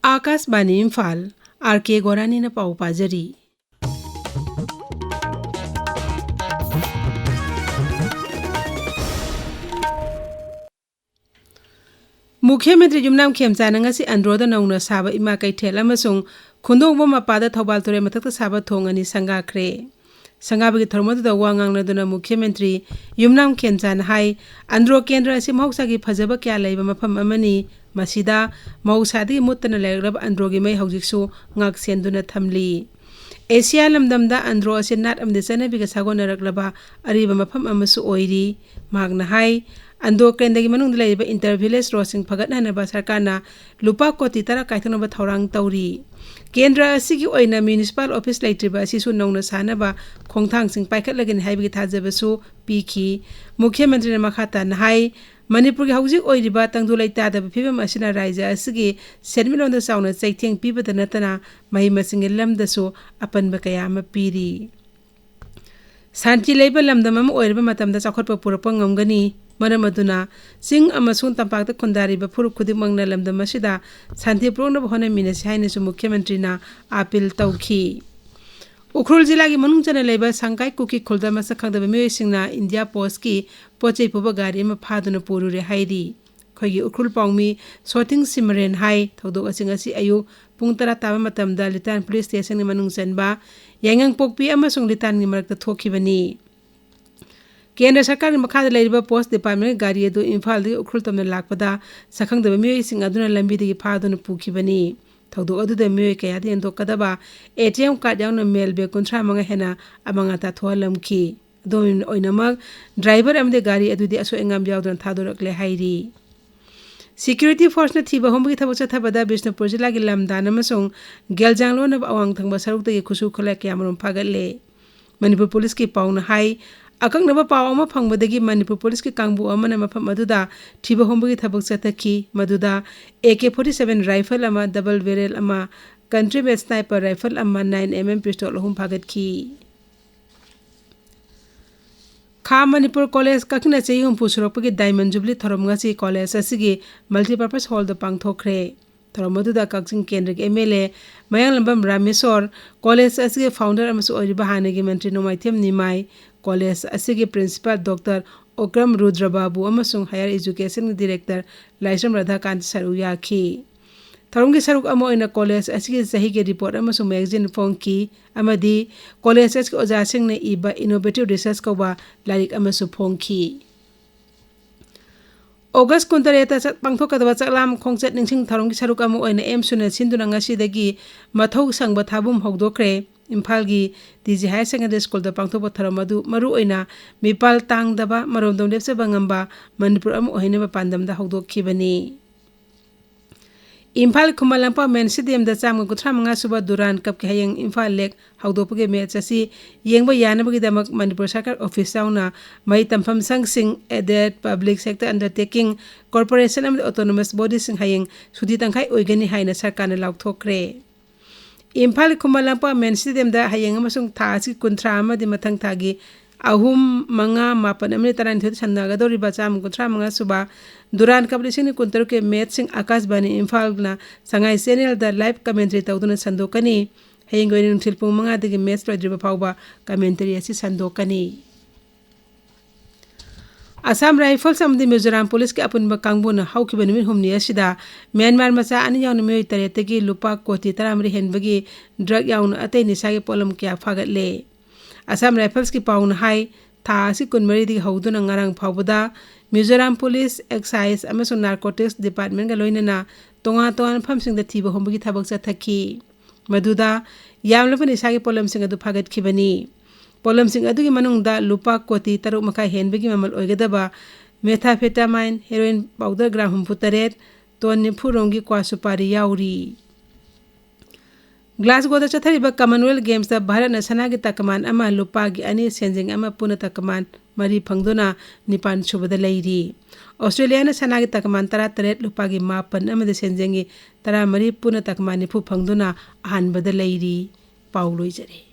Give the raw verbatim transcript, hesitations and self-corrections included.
ꯑꯥꯀꯥꯁꯕꯥꯅꯤ Imphal, R ꯀꯦ ꯒꯣꯔꯥꯅꯤꯅ ꯄꯥꯎ ꯄꯥꯖꯔꯤ꯫ ꯃꯨꯈ꯭ꯌ ꯃꯟꯇ꯭ꯔꯤ ꯌꯨꯝꯅꯥꯝ ꯈꯦꯝꯆꯥꯟꯅ ꯉꯁꯤ ꯑꯟꯗ꯭ꯔꯣꯗ ꯅꯧꯅ ꯁꯥꯕ ꯏꯃꯥ ꯀꯩꯊꯦꯜ ꯑꯃꯁꯨꯡ ꯈꯨꯟꯗꯣꯡꯕ ꯃꯄꯥꯗ ꯊꯧꯕꯥꯜ ꯇꯨꯔꯦꯜ ꯃꯊꯛꯇ ꯁꯥꯕ ꯊꯣꯡ ꯑꯅꯤ ꯁꯪꯒꯥꯈ꯭ꯔꯦ꯫ ꯁꯪꯒꯥꯕꯒꯤ ꯊꯧꯔꯝ ꯑꯗꯨꯗ ꯋꯥ ꯉꯥꯡꯅꯗꯨꯅ ꯃꯨꯈ꯭ꯌ ꯃꯟꯇ꯭ꯔꯤ ꯌꯨꯝꯅꯥꯝ ꯈꯦꯝꯆꯥꯟꯅ ꯍꯥꯏ, ꯑꯟꯗ꯭ꯔꯣ ꯀꯦꯟꯗ꯭ꯔ ꯑꯁꯤ ꯃꯍꯧꯁꯥꯒꯤ ꯐꯖꯕ ꯀꯌꯥ ꯂꯩꯕ ꯃꯐꯝ ꯑꯃꯅꯤ꯫ ꯃꯁꯤꯗ ꯃꯍꯧꯁꯥꯗꯒꯤ ꯃꯨꯠꯇꯅ ꯂꯩꯔꯛꯂꯕ ꯑꯟꯗ꯭ꯔꯣꯒꯤ ꯃꯩ ꯍꯧꯖꯤꯛꯁꯨ ꯉꯥꯛ ꯁꯦꯟꯗꯨꯅ ꯊꯝꯂꯤ꯫ ꯑꯦꯁꯤꯌꯥ ꯂꯝꯗꯝꯗ ꯑꯟꯗ꯭ꯔꯣ ꯑꯁꯤ ꯅꯥꯠ ꯑꯃꯗꯤ ꯆꯠꯅꯕꯤꯒ ꯁꯥꯒꯣꯟꯅꯔꯛꯂꯕ ꯑꯔꯤꯕ ꯃꯐꯝ ꯑꯃꯁꯨ ꯑꯣꯏꯔꯤ꯫ ꯃꯍꯥꯛꯅ ꯍꯥꯏ, ꯑꯟꯗ꯭ꯔꯣ ꯀꯦꯟꯗ꯭ꯔꯒꯤ ꯃꯅꯨꯡꯗ ꯂꯩꯔꯤꯕ ꯏꯟꯇꯔ ꯚꯤꯂꯦꯖ ꯔꯣꯗꯁꯤꯡ ꯐꯒꯠꯍꯟꯅꯕ ꯁꯔꯀꯥꯔꯅ ꯂꯨꯄꯥ ꯀꯣꯇꯤ ꯇꯔꯥ ꯀꯥꯏꯊꯣꯛꯅꯕ ꯊꯧꯔꯥꯡ ꯇꯧꯔꯤ꯫ ꯀꯦꯟꯗ꯭ꯔ ꯑꯁꯤꯒꯤ ꯑꯣꯏꯅ ꯃ꯭ꯌꯨꯅꯤꯁꯤꯄꯥꯜ ꯑꯣꯐꯤꯁ ꯂꯩꯇ꯭ꯔꯤꯕ ꯑꯁꯤꯁꯨ ꯅꯧꯅ ꯁꯥꯅꯕ ꯈꯣꯡꯊꯥꯡꯁꯤꯡ ꯄꯥꯏꯈꯠꯂꯒꯅꯤ ꯍꯥꯏꯕꯒꯤ ꯊꯥꯖꯕꯁꯨ ꯄꯤꯈꯤ꯫ ꯃꯨꯈ꯭ꯌ ꯃꯟꯇ꯭ꯔꯤꯅ ꯃꯈꯥ ꯇꯥꯅ ꯍꯥꯏ, ꯃꯅꯤꯄꯨꯔꯒꯤ ꯍꯧꯖꯤꯛ ꯑꯣꯏꯔꯤꯕ ꯇꯪꯗꯨ ꯂꯩꯇꯥꯗꯕ ꯐꯤꯕꯝ ꯑꯁꯤꯅ ꯔꯥꯖ꯭ꯌ ꯑꯁꯤꯒꯤ ꯁꯦꯟꯃꯤꯠꯂꯣꯟꯗ ꯆꯥꯎꯅ ꯆꯩꯊꯦꯡ ꯄꯤꯕꯇ ꯅꯠꯇꯅ ꯃꯍꯩ ꯃꯁꯤꯡꯒꯤ ꯂꯝꯗꯁꯨ ꯑꯄꯟꯕ ꯀꯌꯥ ꯑꯃ ꯄꯤꯔꯤ꯫ ꯁꯥꯟꯇꯤ ꯂꯩꯕ ꯂꯝꯗꯝ ꯑꯃ ꯑꯣꯏꯔꯕ ꯃꯇꯝꯗ ꯆꯥꯎꯈꯠꯄ ꯄꯨꯔꯛꯄ ꯉꯝꯒꯅꯤ꯫ ꯃꯔꯝ ꯑꯗꯨꯅ ꯆꯤꯡ ꯑꯃꯁꯨꯡ ꯇꯝꯄꯥꯛꯇ ꯈꯨꯟꯗꯥꯔꯤꯕ ꯐꯨꯔꯨꯞ ꯈꯨꯗꯤꯡꯃꯛꯅ ꯂꯝꯗꯝ ꯑꯁꯤꯗ ꯁꯥꯟꯇꯤ ꯄꯨꯔꯛꯅꯕ ꯍꯣꯠꯅꯃꯤꯟꯅꯁꯤ ꯍꯥꯏꯅꯁꯨ ꯃꯨꯈ꯭ꯌ ꯃꯟꯇ꯭ꯔꯤꯅ ꯑꯥꯄꯤꯜ ꯇꯧꯈꯤ꯫ ꯎꯈ꯭ꯔꯨꯜ ꯖꯤꯂꯥꯒꯤ ꯃꯅꯨꯡ ꯆꯟꯅ ꯂꯩꯕ ꯁꯪꯀꯥꯏ ꯀꯨꯀꯤ ꯈꯨꯜꯗ ꯃꯁꯛ ꯈꯪꯗꯕ ꯃꯤꯑꯣꯏꯁꯤꯡꯅ ꯏꯟꯗꯤꯌꯥ ꯄꯣꯁꯀꯤ ꯄꯣꯠ ꯆꯩ ꯄꯨꯕ ꯒꯥꯔꯤ ꯑꯃ ꯐꯥꯗꯨꯅ ꯄꯨꯔꯨꯔꯦ ꯍꯥꯏꯔꯤ꯫ ꯑꯩꯈꯣꯏꯒꯤ ꯎꯈ꯭ꯔꯨꯜ ꯄꯥꯎꯃꯤ ꯁꯣꯊꯤꯡ ꯁꯤꯃꯔꯦꯟ ꯍꯥꯏ, ꯊꯧꯗꯣꯛ ꯑꯁꯤ ꯉꯁꯤ ꯑꯌꯨꯛ ꯄꯨꯡ ꯇꯔꯥ ꯇꯥꯕ ꯃꯇꯝꯗ ꯂꯤꯇꯥꯟ ꯄꯨꯂꯤꯁ ꯁ꯭ꯇꯦꯁꯟꯒꯤ ꯃꯅꯨꯡ ꯆꯟꯕ ꯌꯥꯏꯉꯪꯄꯣꯛꯄꯤ ꯑꯃꯁꯨꯡ ꯂꯤꯇꯥꯟꯒꯤ ꯃꯔꯛꯇ ꯊꯣꯛꯈꯤꯕꯅꯤ꯫ ꯀꯦꯟꯗ꯭ꯔ ꯁꯔꯀꯥꯔꯒꯤ ꯃꯈꯥꯗ ꯂꯩꯔꯤꯕ ꯄꯣꯁ ꯗꯤꯄꯥꯔꯠꯃꯦꯟꯒꯤ ꯒꯥꯔꯤ ꯑꯗꯨ ꯏꯝꯐꯥꯜꯗꯒꯤ ꯎꯈ꯭ꯔꯨꯜ ꯇꯝꯅ ꯂꯥꯛꯄꯗ ꯁꯛꯈꯪꯗꯕ ꯃꯤꯑꯣꯏꯁꯤꯡ ꯑꯗꯨꯅ ꯂꯝꯕꯤꯗꯒꯤ ꯐꯥꯗꯨꯅ ꯄꯨꯈꯤꯕꯅꯤ꯫ ꯊꯧꯗꯣꯛ ꯑꯗꯨꯗ ꯃꯤꯑꯣꯏ ꯀꯌꯥꯗ ꯌꯦꯟꯊꯣꯛꯀꯗꯕ ꯑꯦ ꯇꯤ ꯑꯦꯝ ꯀꯥꯔꯗ ꯌꯥꯎꯅ ꯃꯦꯜ ꯕꯦꯒ ꯀꯨꯟꯊ꯭ꯔꯥ ꯃꯉꯥ ꯍꯦꯟꯅ ꯑꯃꯥꯡ ꯑꯇꯥ ꯊꯣꯛꯍꯜꯂꯝꯈꯤ꯫ ꯑꯗꯨꯝ ꯑꯣꯏꯅꯃꯛ, ꯗ꯭ꯔꯥꯏꯚꯔ ꯑꯃꯗꯤ ꯒꯥꯔꯤ ꯑꯗꯨꯗꯤ ꯑꯁꯣꯏ ꯑꯉꯥꯝ ꯌꯥꯎꯗꯅ ꯊꯥꯗꯣꯔꯛꯂꯦ ꯍꯥꯏꯔꯤ꯫ ꯁꯦꯀ꯭ꯌꯨꯔꯤꯇꯤ ꯐꯣꯔꯁꯅ ꯊꯤꯕ ꯍꯨꯝꯕꯒꯤ ꯊꯕꯛ ꯆꯠꯊꯕꯗ ꯕꯤꯁꯅꯨꯄꯨꯔ ꯖꯤꯂꯥꯒꯤ ꯂꯝꯗꯥꯟ ꯑꯃꯁꯨꯡ ꯒꯦꯜꯖꯥꯡ ꯂꯣꯟꯅꯕ ꯑꯋꯥꯡ ꯊꯪꯕ ꯁꯔꯨꯛꯇꯒꯤ ꯈꯨꯠꯁꯨ ꯈꯨꯠꯂꯥꯏ ꯀꯌꯥꯃꯔꯨꯝ ꯐꯥꯒꯠꯂꯦ꯫ ꯃꯅꯤꯄꯨꯔ ꯄꯨꯂꯤꯁꯀꯤ ꯄꯥꯎꯅ ꯍꯥꯏ, ꯑꯀꯛꯅꯕ ꯄꯥꯎ ꯑꯃ ꯐꯪꯕꯗꯒꯤ ꯃꯅꯤꯄꯨꯔ ꯄꯨꯂꯤꯁꯀꯤ ꯀꯥꯡꯕꯨ ꯑꯃꯅ ꯃꯐꯝ ꯑꯗꯨꯗ ꯊꯤꯕ ꯍꯨꯝꯕꯒꯤ ꯊꯕꯛ ꯆꯠꯊꯈꯤ, ꯃꯗꯨꯗ A K forty seven rifle ꯑꯃ, ꯗꯕꯜ ꯕꯦꯔꯦꯜ ꯑꯃ, ꯀꯟꯇ꯭ꯔꯤ ꯃꯦꯠ ꯁ꯭ꯅꯥꯏꯄꯔ ꯔꯥꯏꯐꯜ ꯑꯃ, ꯅꯥꯏꯟ ꯑꯦꯝ ꯑꯦꯝ ꯄꯤꯁꯇꯣꯜ ꯑꯍꯨꯝ ꯐꯥꯒꯠꯈꯤ꯫ ꯈꯥ ꯃꯅꯤꯄꯨꯔ ꯀꯣꯂꯦꯖ ꯀꯛꯆꯤꯡꯅ ꯆꯍꯤ ꯍꯨꯝꯐꯨ ꯁꯨꯔꯛꯄꯒꯤ ꯗꯥꯏꯃꯟ ꯖꯨꯕꯤꯂꯤ ꯊꯧꯔꯝ ꯉꯁꯤ ꯀꯣꯂꯦꯖ ꯑꯁꯤꯒꯤ ꯃꯜꯇꯤꯄꯔꯄꯁ ꯍꯣꯜꯗ ꯄꯥꯡꯊꯣꯛꯈ꯭ꯔꯦ꯫ ꯊꯧꯔꯝ ꯑꯗꯨꯗ ꯀꯛꯆꯤꯡ ꯀꯦꯟꯗ꯭ꯔꯒꯤ M L A Mayanglambam Rameshwor, college ꯑꯁꯤꯒꯤ ꯐꯥꯎꯟꯗꯔ ꯑꯃꯁꯨ ꯑꯣꯏꯔꯤꯕ ꯍꯥꯟꯅꯒꯤ ꯃꯟꯇ꯭ꯔꯤ ꯅꯣꯡꯃꯥꯏꯊꯦꯝ ꯅꯤꯃꯥꯏ, ꯀꯣꯂꯦꯖ ꯑꯁꯤꯒꯤ ꯄ꯭ꯔꯤꯟꯁꯤꯄꯥꯜ ꯗꯣꯛꯇꯔ ꯑꯣꯀ꯭ꯔꯝ ꯔꯨꯗ꯭ꯔꯕꯥꯕꯨ ꯑꯃꯁꯨꯡ ꯍꯥꯌꯔ ꯑꯦꯖꯨꯀꯦꯁꯟꯒꯤ ꯗꯤꯔꯦꯛꯇꯔ ꯂꯥꯏꯁ꯭ꯔꯝ ꯔꯥꯙꯥꯀꯥꯟꯇ ꯁꯔꯨꯛ ꯌꯥꯈꯤ꯫ ꯊꯧꯔꯝꯒꯤ ꯁꯔꯨꯛ ꯑꯃ ꯑꯣꯏꯅ ꯀꯣꯂꯦꯖ ꯑꯁꯤꯒꯤ ꯆꯍꯤꯒꯤ ꯔꯤꯄꯣꯔꯠ ꯑꯃꯁꯨꯡ ꯃꯦꯒꯥꯖꯤꯟ ꯐꯣꯡꯈꯤ ꯑꯃꯗꯤ ꯀꯣꯂꯦꯖ ꯑꯁꯤꯒꯤ ꯑꯣꯖꯥꯁꯤꯡꯅ ꯏꯕ Innovative Research ꯀꯧꯕ ꯂꯥꯏꯔꯤꯛ ꯑꯃꯁꯨ ꯐꯣꯡꯈꯤ꯫ ꯑꯣꯒꯁ ꯀꯨꯟꯇꯔꯦꯠꯇ ꯆꯠ-, ꯄꯥꯡꯊꯣꯛꯀꯗꯕ ꯆꯥꯛꯂꯥꯝ ꯈꯣꯡꯆꯠ ꯅꯤꯡꯁꯤꯡ ꯊꯧꯔꯝꯒꯤ ꯁꯔꯨꯛ ꯑꯃ ꯑꯣꯏꯅ ꯑꯦꯝꯁꯨꯅ ꯁꯤꯟꯗꯨꯅ ꯉꯁꯤꯗꯒꯤ ꯃꯊꯧ ꯁꯪꯕ ꯊꯥꯕꯨꯝ ꯍꯧꯗꯣꯛꯈ꯭ꯔꯦ꯫ ꯏꯝꯐꯥꯜꯒꯤ ꯇꯤ ꯖꯤ ꯍꯥꯌꯔ ꯁꯦꯀꯦꯟꯗꯔꯤ ꯁ꯭ꯀꯨꯜꯗ ꯄꯥꯡꯊꯣꯛꯄ ꯊꯧꯔꯝ ꯑꯗꯨ ꯃꯔꯨꯑꯣꯏꯅ ꯃꯤꯄꯥꯜ ꯇꯥꯡꯗꯕ, ꯃꯔꯣꯝꯗꯣꯝ ꯂꯦꯞꯆꯕ ꯉꯝꯕ ꯃꯅꯤꯄꯨꯔ ꯑꯃ ꯑꯣꯏꯍꯟꯅꯕ ꯄꯥꯟꯗꯝꯗ ꯍꯧꯗꯣꯛꯈꯤꯕꯅꯤ꯫ ꯏꯝꯐꯥꯜ ꯈꯨꯃꯟ ꯂꯝꯄꯥꯛ ꯃꯦꯟ ꯁ꯭ꯇꯦꯗꯤꯌꯝꯗ ꯆꯥꯝꯃ ꯀꯨꯟꯊ꯭ꯔꯥ ꯃꯉꯥ ꯁꯨꯕ ꯗꯨꯔꯥꯟ ꯀꯞꯀꯤ ꯍꯌꯦꯡ ꯏꯝꯐꯥꯜ ꯂꯦꯛ ꯍꯧꯗꯣꯛꯄꯒꯤ ꯃꯦꯠꯆ ꯑꯁꯤ ꯌꯦꯡꯕ ꯌꯥꯅꯕꯒꯤꯗꯃꯛ ꯃꯅꯤꯄꯨꯔ ꯁꯔꯀꯥꯔ ꯑꯣꯐꯤꯁ ꯌꯥꯎꯅ ꯃꯍꯩ ꯇꯝꯐꯝ ꯁꯪꯁꯤꯡ, aided, public sector undertaking, corporation ꯑꯃꯗꯤ autonomous bodyꯁꯤꯡ ꯍꯌꯦꯡ ꯁꯨꯇꯤ ꯇꯪꯈꯥꯏ ꯑꯣꯏꯒꯅꯤ ꯍꯥꯏꯅ ꯁꯔꯀꯥꯔꯅ ꯂꯥꯎꯊꯣꯛꯈ꯭ꯔꯦ꯫ ꯏꯝꯐꯥꯜ ꯈꯨꯃꯟ ꯂꯝꯄꯥꯛ ꯃꯦꯟ ꯁ꯭ꯇꯦꯗꯤꯌꯝꯗ ꯍꯌꯦꯡ ꯑꯃꯁꯨꯡ ꯊꯥ ꯑꯁꯤꯒꯤ ꯀꯨꯟꯊ꯭ꯔꯥ ꯑꯃꯗꯤ ꯃꯊꯪ ꯊꯥꯒꯤ ꯑꯍꯨꯝ, ꯃꯉꯥ, ꯃꯥꯄꯟ ꯑꯃꯗꯤ ꯇꯔꯥꯅꯤꯊꯣꯏꯗ ꯁꯥꯟꯅꯒꯗꯧꯔꯤꯕ ꯆꯥꯝꯃ ꯀꯨꯟꯊ꯭ꯔꯥ ꯃꯉꯥ ꯁꯨꯕ ꯗꯨꯔꯥꯟ ꯀꯞ ꯂꯤꯁꯤꯡ ꯑꯅꯤ ꯀꯨꯟꯇꯔꯨꯛꯀꯤ ꯃꯦꯠꯆꯁꯤꯡ ꯑꯥꯀꯥꯁꯕꯥꯅꯤ ꯏꯝꯐꯥꯜꯅ ꯁꯉꯥꯏ ꯆꯦꯅꯦꯜꯗ live commentary ꯇꯧꯗꯨꯅ ꯁꯟꯗꯣꯛꯀꯅꯤ꯫ ꯍꯌꯦꯡꯒꯤ ꯑꯣꯏꯅ ꯅꯨꯡꯊꯤꯜ ꯄꯨꯡ ꯃꯉꯥꯗꯒꯤ ꯃꯦꯠꯆ ꯂꯣꯏꯗ꯭ꯔꯤꯕ ꯐꯥꯎꯕ commentary ꯑꯁꯤ ꯁꯟꯗꯣꯛꯀꯅꯤ꯫ ꯑꯁꯥꯝ ꯔꯥꯏꯐꯜꯁ ꯑꯃꯗꯤ ꯃꯤꯖꯣꯔꯥꯝ ꯄꯨꯂꯤꯁꯀꯤ ꯑꯄꯨꯟꯕ ꯀꯥꯡꯕꯨꯅ ꯍꯧꯈꯤꯕ ꯅꯨꯃꯤꯠ ꯍꯨꯝꯅꯤ ꯑꯁꯤꯗ ꯃ꯭ꯌꯥꯟꯃꯥꯔ ꯃꯆꯥ ꯑꯅꯤ ꯌꯥꯎꯅ ꯃꯤꯑꯣꯏ ꯇꯔꯦꯠꯇꯒꯤ ꯂꯨꯄꯥ ꯀꯣꯇꯤ ꯇꯔꯥꯃꯔꯤ ꯍꯦꯟꯕꯒꯤ drug ꯌꯥꯎꯅ ꯑꯇꯩ ꯅꯤꯁꯥꯒꯤ ꯄꯣꯠꯂꯝ ꯀꯌꯥ ꯐꯥꯒꯠꯂꯦ꯫ ꯑꯁꯥꯝ ꯔꯥꯏꯐꯜꯁꯀꯤ ꯄꯥꯎꯅ ꯍꯥꯏ, ꯊꯥ ꯑꯁꯤ ꯀꯨꯟꯃꯔꯤꯗꯒꯤ ꯍꯧꯗꯨꯅ ꯉꯔꯥꯡ ꯐꯥꯎꯕꯗ ꯃꯤꯖꯣꯔꯥꯝ ꯄꯨꯂꯤꯁ, excise ꯑꯃꯁꯨꯡ narcotics departmentꯀ ꯂꯣꯏꯅꯅ ꯇꯣꯉꯥꯟ ꯇꯣꯉꯥꯟꯕ ꯃꯐꯝꯁꯤꯡꯗ ꯊꯤꯕ ꯍꯨꯝꯕꯒꯤ ꯊꯕꯛ ꯆꯠꯊꯈꯤ꯫ ꯃꯗꯨꯗ ꯌꯥꯝꯂꯕ ꯅꯤꯁꯥꯒꯤ ꯄꯣꯠꯂꯝꯁꯤꯡ ꯑꯗꯨ ꯐꯥꯒꯠꯈꯤꯕꯅꯤ꯫ ꯄꯣꯠꯂꯝꯁꯤꯡ ꯑꯗꯨꯒꯤ ꯃꯅꯨꯡꯗ ꯂꯨꯄꯥ ꯀꯣꯇꯤ ꯇꯔꯨꯛ ꯃꯈꯥꯏ ꯍꯦꯟꯕꯒꯤ ꯃꯃꯜ ꯑꯣꯏꯒꯗꯕ methamphetamine, heroin powder gram ꯍꯨꯝꯐꯨ ꯇꯔꯦꯠ, ꯇꯣꯟ ꯅꯤꯐꯨ ꯔꯣꯝꯒꯤ ꯀ꯭ꯋꯥ ꯁꯨꯄꯥꯔꯤ ꯌꯥꯎꯔꯤ꯫ ꯒ꯭ꯂꯥꯁꯒꯣꯗ ꯆꯠꯊꯔꯤꯕ Commonwealth Gamesꯇ ꯚꯥꯔꯠꯅ ꯁꯅꯥꯒꯤ ꯇꯀꯃꯥꯟ ꯑꯃ, ꯂꯨꯄꯥꯒꯤ ꯑꯅꯤ, ꯁꯦꯟꯖꯦꯡ ꯑꯃ, ꯄꯨꯟꯅ ꯇꯀꯃꯥꯟ ꯃꯔꯤ ꯐꯪꯗꯨꯅ ꯅꯤꯄꯥꯟ ꯁꯨꯕꯗ ꯂꯩꯔꯤ꯫ ꯑꯣꯁꯇ꯭ꯔꯦꯂꯤꯌꯥꯅ ꯁꯅꯥꯒꯤ ꯇꯀꯃꯥꯟ ꯇꯔꯥꯇꯔꯦꯠ, ꯂꯨꯄꯥꯒꯤ ꯃꯥꯄꯟ ꯑꯃꯗꯤ ꯁꯦꯟꯖꯦꯡꯒꯤ ꯇꯔꯥꯃꯔꯤ, ꯄꯨꯟꯅ ꯇꯀꯃꯥꯟ ꯅꯤꯐꯨ ꯐꯪꯗꯨꯅ ꯑꯍꯥꯟꯕꯗ ꯂꯩꯔꯤ꯫ ꯄꯥꯎ ꯂꯣꯏꯖꯔꯦ꯫